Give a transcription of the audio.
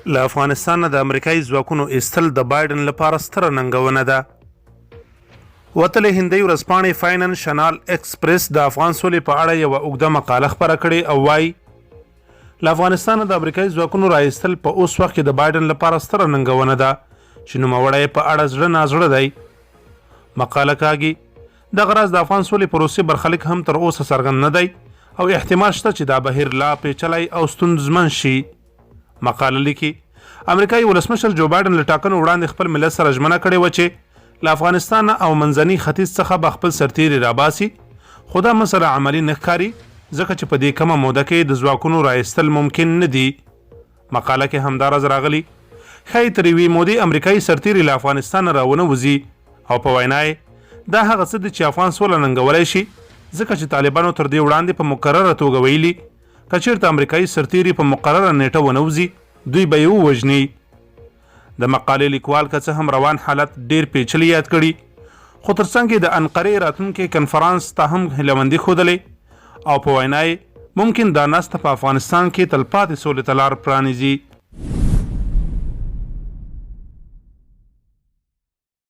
له افغانستانه د امریکایي ځواکونو ایستل د بایډن لپاره ستره ننګونه ده. وتلې هندۍ ورځپاڼې فایننشنال ایکسپریس د افغان سولې په اړه یوه اوږده مقاله خپره کړې او وایي، له افغانستانه د امریکایي ځواکونو را ایستل په اوس وخت کې د بایډن لپاره ستره ننګونه ده چې نوموړی په اړه زړه نازړه دی. مقاله کاږي، دغه راز د افغان سولې پروسې برخلیک هم تر اوسه څرګند نه دی او احتمال شته چې دا بهیر لا پیچلی او ستونزمن شي. مقاله لیکي، امریکایي ولسمشر جو بایډن له ټاکنو وړاندې خپل ملت سره ژمنه کړې وه چې له افغانستان او منځني ختیځ څخه به خپل سرتیري راباسي، خو دا مسله عملي نه ښکاري ځکه چې په دې کمه موده کې د ځواکونو راایستل ممکن نه دي. مقاله کې همداراز راغلي، ښایي تر یوې مودې امریکایي سرتیري له افغانستانه راونه وځي او په وینا یې دا هغه څه دي چې افغان سوله ننګولی شي ځکه چې طالبانو تر دې وړاندې په مکرره توګه ویلي که چېرته امریکایي سرتیري په مقرره نېټه ونه وځي، دوی به یې ووژني. د مقالې لیکوال که څه هم روان حالت ډېر پېچلی یاد کړي، خو تر څنګ یې د انقرې راتلونکي کنفرانس ته هم هیلهمندي ښودلې او په وینا یې ممکن دا ناسته په افغانستان کې تلپاتې سولې ته لار پرانیزي.